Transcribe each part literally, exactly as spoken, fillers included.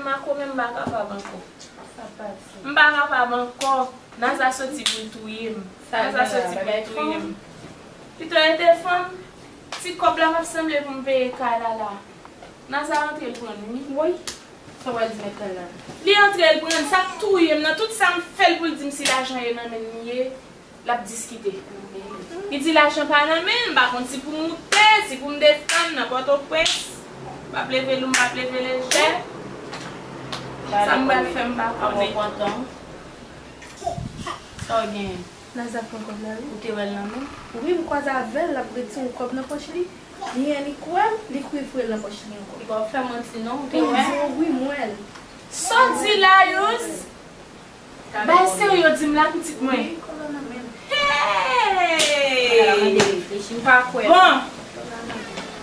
Makomè, m pa kapab ankò. M pa kapab ankò. Naza soti pou l touye m. Naza soti pou l touye m. Pito rete fanm. Ti kòb la m ap sanble pou m peye kay la la. Naza antre l pran l wi. Woy. Sa w pral di mèt kay la? Li antre l pran l, sa k touye m nan. Tout sa m fè l pou l di m si lajan ye nan men l li ye. L ap diskite. Li di lajan pa nan men l, m pa konn si pou m moute, si pou m desann nan Pòtoprens. M ap leve lou, m ap leve lejè. Sa m pral fè, m pa konnen. Sa w genyen? Naza pran kòb la, wi. Ou te wè l nan men l? Wi, m kwaze avè l, l ap retire yon kòb nan pòch li. Li annik wè l, li kouvri l nan pòch li ankò. Li pa fè manti non, ou te wè? M di w wi, m wè l. Sa w di la, Yous? Bagay serye w di m la, pitit mwen. Hey! Bon!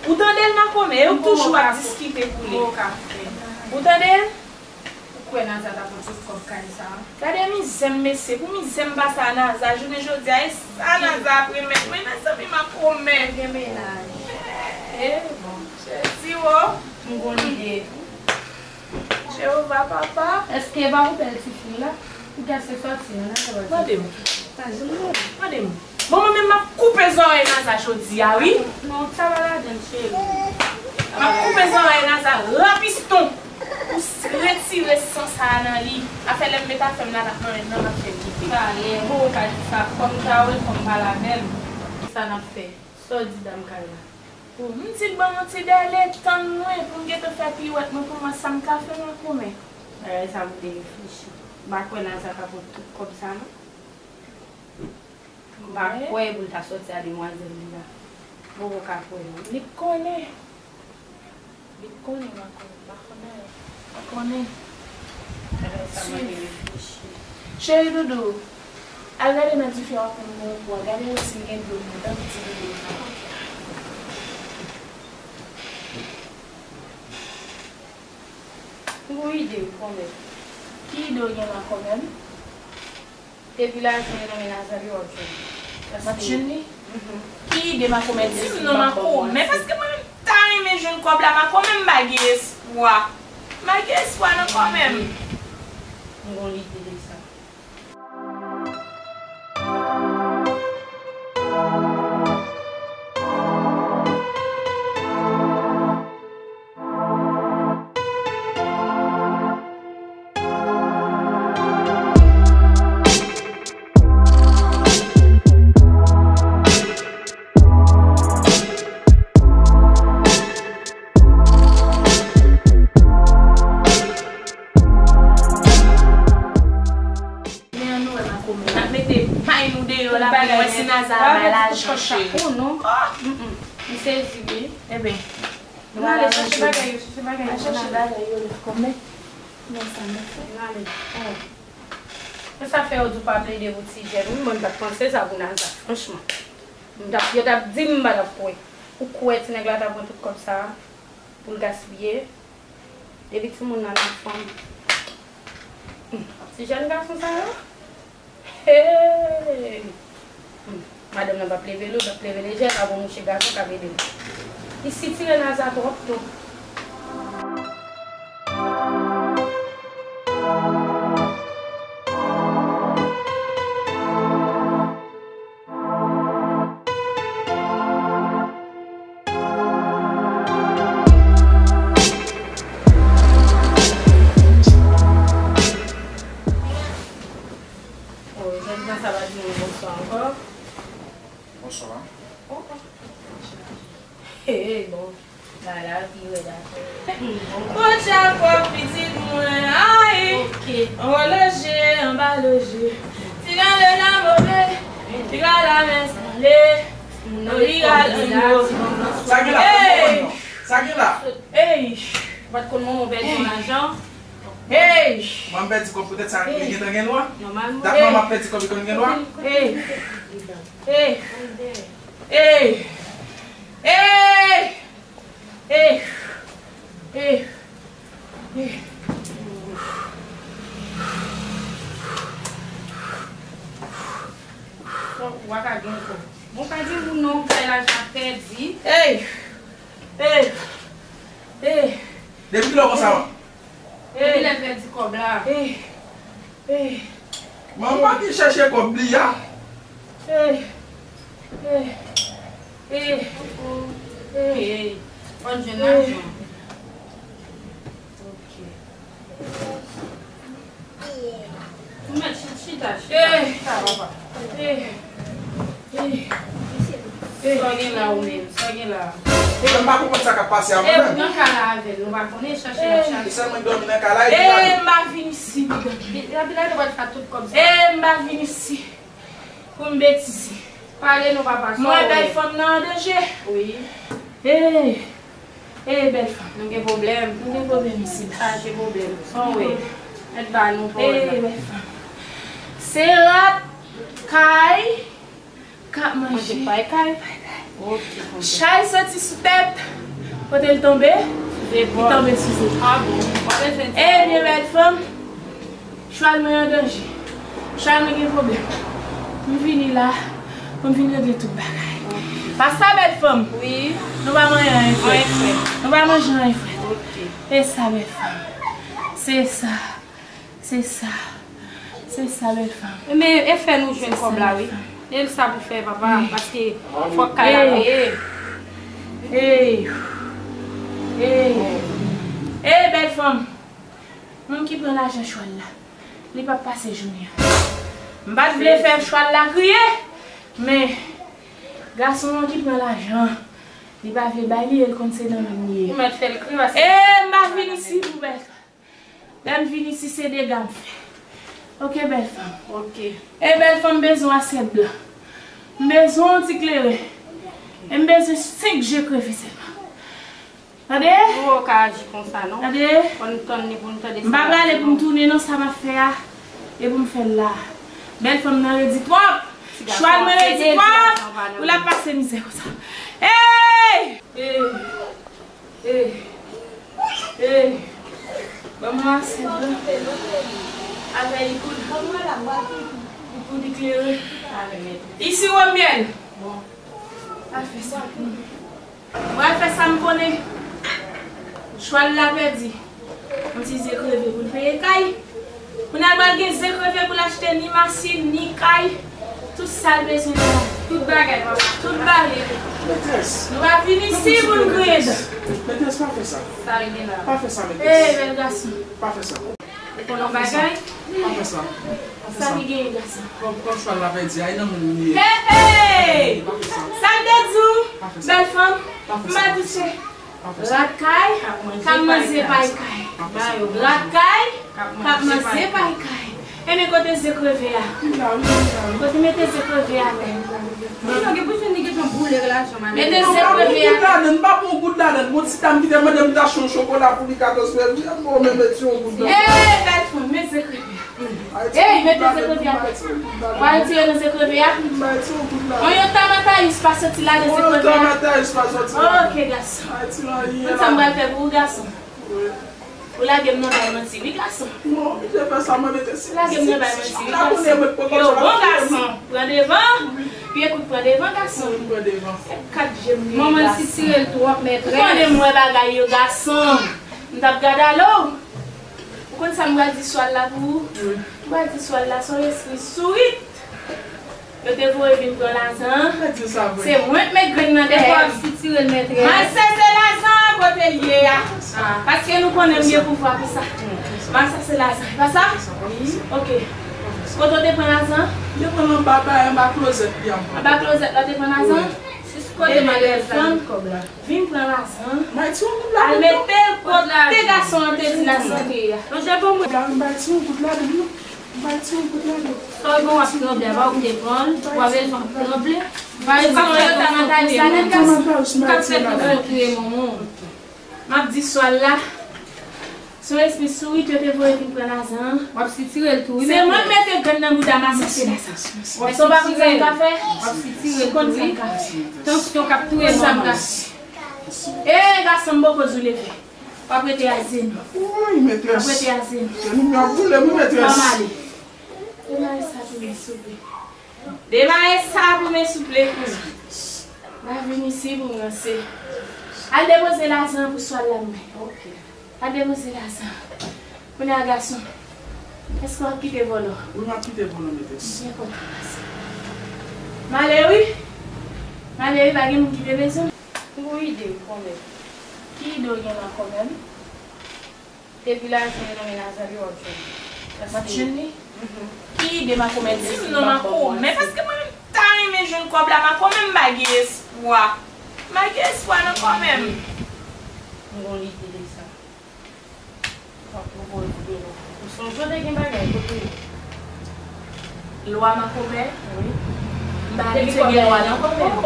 Ou tande l, Makomè, e ou toujou ap diskite pou li. Ou tande l? Ou kwè Naza t ap pran tout kòb kay sa a? Gade mizè m, mesye. Pou mizè m pase a Naza, jounen jodi a, e sa Naza ap remèt mwen, mezanmi, Makomè. Gen mennaj. E bon. Jezi, o. M gon lide. Jewova, papa. Èske e pa pou bèl tifi la? Ou kase sòti nan Naza. Mande m. Mande m. Bon, mwen menm, m ap koupe zòrèy Naza jodi a, wi. Non, sa pa ladan l, cheri. M ap koupe zòrèy Naza rapiston. Pou s-, retire san sa a nan li. Afè lè m met afè m la, l ap nan men m nan, m ap fè l kite. Talè, bon, ou ka di sa, kòm ta wè, kòm pale avè l. Sa n ap fè? Sa w di dam kay la? Bon, m di l ban m yon ti dèle, tann mwen, pou m gentan fè piwèt mwen pou m wè sa m ka fè, Makomè. Bagay sa pou te reflechi. M pa kwè Naza ka pran tout kòb sa, non. M pa kwè pou l ta sòti a demwazèl li la. M poko ka kwè non. Li konnen. Li konnen, Makomè, m pa konnen. Pa konnen. Bagay sa mande reflechi. Cheri doudou, al gade nan dife a pou m nan pou a. Gade si l gen dlo nan dan ti doudou. M gon ide wi, kòmè. Ki ide w gen la, kòmè m? Depi lajan yo nan men Naza li, w ap jwenn li. W ap jwenn li? Mhm. Ki ide Makomè di m non, Makomè, paske mwen menm ta renmen jwenn kòb la, Makomè, m pa gen espwa. M pa gen espwa nan kòmè m. M gon lide de sa. Men ann nou wè Makomè. N ap mete may nou deyò la pou nou wè si Naza a bay lajan, cheri. Oh non. Mm, mm. M sezi wi. Eben. Nou ale chache bagay yo, chache bagay yo. Al chache bagay yo la, kòmè. Men sa nou fè. Nou ale. Oh. Men sa fè yo di w pa plede pou ti jèn wi, mwen m t ap panse sa pou Naza, franchman. M t ap, yo t ap di m, m pa t ap kwè. Ou kwè ti nèg la t ap pran tout kòb sa a pou l gaspiye? Depi timoun nan nan fanm. Hmm, ti jèn gason sa yo? Hey! Hmm, madanm nan p ap leve lou, l p ap leve lejè, pa gon mouche gason k ap ede l. Li sitire Naza twòp tou. Oh, jèn jan sa pa di nou bonswa ankò. Bonswa. Oh, oh. Hey, bon. Bagay la pi rèd atò. Podyab pitit mwen, ay. Ok. Anwo loje, anba loje. Ti gade la move, ti gade la men sale. Non, li gade anwo. Sa gen la? Hey! Sa gen la? Hey! Ou pa t konn manman w pèdi yon lajan? Hey! Manman pèdi kòb poutèt sa li gentan gen lwa? Nòmalman. Dat manman ap pèdi kòb li konn gen lwa? Hey! Hey! Hey! Hey! Hey! Hey! Hey! Bon, w a ka gen kò. Bon, pa di moun non, kay lajan pèdi. Hey! Hey! Hey! Depi kilè w konsa? Hey! Pèdi kòb la. Eh, eh, Manman ki chèche kòb li a. Eh, eh, eh, eh, eh. Fò n jwenn lajan. Ok. Ou mèt chita, chita, chita, papa. Sa w gen la ou menm? Sa w gen la? Mwen m pa konprann sa k ap pase a mwen menm. Ou nan kay la avè l, nou pa konnen, chache l ap chache. E sèlman dòmi nan kay la epi l ale. M pa vin isi pou dòmi. Epi l ale w al fè tout kòb sa. E m pa vin isi pou m betize. Pale non papa, sa w wè? M wè bèl fanm nan an danje. Wi. Hey! Hey, bèl fanm. Nou gen pwoblèm. Nou gen pwoblèm isi la. Chaje pwoblèm. Sa w wè? Mèt ba nou pawòl la. Hey, bèl fanm. Se rat kay k ap manje pay kay. Ok, ok. Chay soti sou tèt. Kote l tonbe? Li tonbe sou zepòl. Ah bon? Ebyen, bèl fanm. Chwal mwen an danje. Chwal mwen gen pwoblèm. M vini la pou m vin regle tout bagay. Pa sa, bèl fanm? Wi. Nou pa manje anyen frèt. Anyen frèt. Nou pa manje anyen frèt. Ok. E sa, bèl fanm. Se sa. Se sa. Se sa, bèl fanm. Men e fè nou jwenn kòb la, wi. E l sa pou fè, papa, paske fòk kay la peye. Ey! Ey! Ey, bèl fanm! Moun ki pran lajan chwal la, li p ap pase jounen an. M pa t vle fè chwal la kriye, men gason an ki pran lajan an, li pa vle bay li, e l konn se nan men m li ye. Ou mèt fè l kriye paske... E m pa vin isi pou bèl. Lè m vin isi, se dega m fè. Ok, bèl fanm. Ok. E bèl fanm, m bezwen asyèt blan. M bezwen yon ti kleren. E m bezwen senk je kreve sèlman. Tande? Ou wè w ka aji konsa, non? Tande? Fò n tann li pou n tande sa l ap di, non. M pa prale pou m tounen, non, sa m ap fè a. E pou m fè l la. Bèl fanm nan redi twòp. Chwal mwen redi twòp. Pou l ap pase mizè konsa. Ey! Ey! Ey! Ey! Ban mwen asyèt la. Avè li pou, li pou di kleren. Isi wonbyèl. Bon. Pa fè sa pou mwen. Mwen fè sa m konnen. Chwal la pèdi. Yon ti ze kreve pou l peye kay. Kounye a l pral gen ze kreve pou l achte ni machin, ni kay. Tout sa l bezwen nan lavi. Tout bagay, papa. Tout bagay. Metrès. Nou pa vin isi pou n griyen dan. Metrès, pa fè sa. Sa l gen la. Pa fè sa, metrès. Ey, bèl gason. Pa fè sa. Ou konn yon bagay? Pa fè sa. Pa fè sa. Sa ki genyen, gason? Pran, pran chwal la pèdi a, e nan men m li ye. Hey, hey! Pa fè sa. Sa m te di w, bèl fanm? Pa fè sa. M pa di se rat kay k ap manje pay kay. Rat kay k ap manje pay kay. Ebyen, kote ze kreve a? Kote mete ze kreve a menm? Mete ze kreve a. Ou pa pran yon goud ladan l. Gon ti dam ki te mande m t achte yon chokola pou li katòz fevriye, m ba w men mete yon goud ladan. Ey, bèl fanm, mete ze kreve a. Ey, mete ze kreve a. W a retire nan ze kreve a. Yon, yon tamatayis pa soti ladan ze kreve a. Ok, gason. Tout sa m pral fè pou ou, gason. Ou lage m nan bay manti, wi, gason. Ou lage m nan bay manti, wi, gason. Yo, bon gason, pran devan. Pye kout pran devan, gason. E kat je m genyen, gason. Manman l sitire l twòp, metrès. Ou konnen m wè bagay yo, gason. M t ap gade ale w. Ou konn sa m pral di chwal la pou ou? M pral di chwal la, se yon espri sourit. Yo te voye vin pran lajan an. Se mwen k met grenn nan dèyè. M al sèche lajan an kote l ye a. Paske nou konnen m gen pouvwa pou sa. M al sèche lajan an. E pa sa? Ok. Kote w te pran lajan an? Yo pran l anba, anba klozèt li a. Anba klozèt la w te pran lajan an? Kote malerèz la met kòb la? Vin pran lajan an. Al mete l kote gason an te di lajan te ye a. Lonje pou mwen. Bay ti yon goud ladan l. Bay ti yon goud ladan l. Sa w gen w ap tranble a, pa ou te pran l, ou pa bezwen ap tranble. Ou k ap fè tout yon kriye manman w. M ap di chwal la. Se yon espri sourit yo te voye vin pran lajan an. W ap sitire l tou, wi. Se mwen k mete grenn nan bouda m a sèche lajan. Èske w pa konn sa m ka fè? W ap sitire l tou, wi. Tansyon k ap touye manman. E gason m poko di w leve. W ap rete azenou. Woy, metrès. W ap rete azenou. Jenou m yo ap boule m, wi, metrès. Ann ale. Demarye sa pou mwen, souple. Demarye sa pou mwen, souple. M pa vin isi pou m ranse. Al depoze lajan an pou chwal la, mwen. Ok. Al depoze lajan an. Kounye a, gason, èske w ap kite vòlò? Wi, m ap kite vòlò, metrès. Byen kontan, gason. M ale wi. M ale wi, pa gen moun ki te bezwen m. M gon ide wi, kòmè. Ki ide w gen la, kòmè m? Depi lajan yo nan men Nazali, w ap jwenn li. W ap jwenn li? Mhm. Ki ide makomè di m non, makomè, paske mwen menm ta renmen jwenn kòb la, makomè, m pa gen espwa. M pa gen espwa nan kòmè m. M gon lide de sa. W ap pwopoze de lwa. Ou sonje w te gen bagay kote yo? Lwa makomè? Wi. M pa abitye gen lwa nan kòmè m.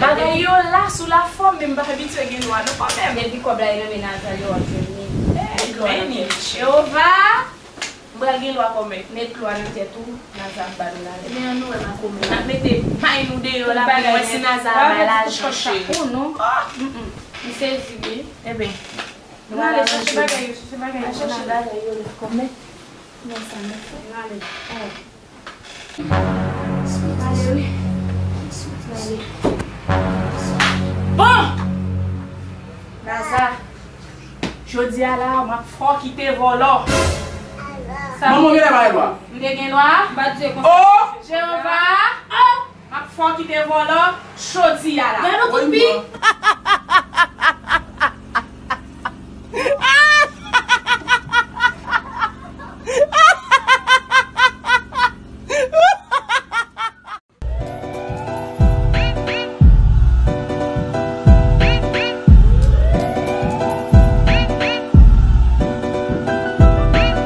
Bagay yo la sou lafòm, men m pa abitye gen lwa nan kòmè m. Depi kòb la nan men Nazali, w ap jwenn li. Met lwa nan tèt ou. Jewova, m pral gen lwa kòmè. Met lwa nan tèt ou, Nazali ap ba nou lajan. Ebyen, ann wè makomè. N ap mete may nou deyò la pou nou wè si Nazali ap bay lajan, cheri. Ou non. M sezi wi. Ebyen. Nou ale chèche bagay yo, chèche bagay yo. Al chèche bagay yo la, kòmè. Kòman sa nou fè? Nou ale. Oh. Nou ale wi. Nou ale. Bon! Naza, jodi a la, m ap fè w kite vòlò. Sa manman w genlè pa gen lwa. M te gen lwa? M pa t di konsa. Oh! Jewova! Oh! M ap fè w kite vòlò jodi a la. Gade yon kout pi.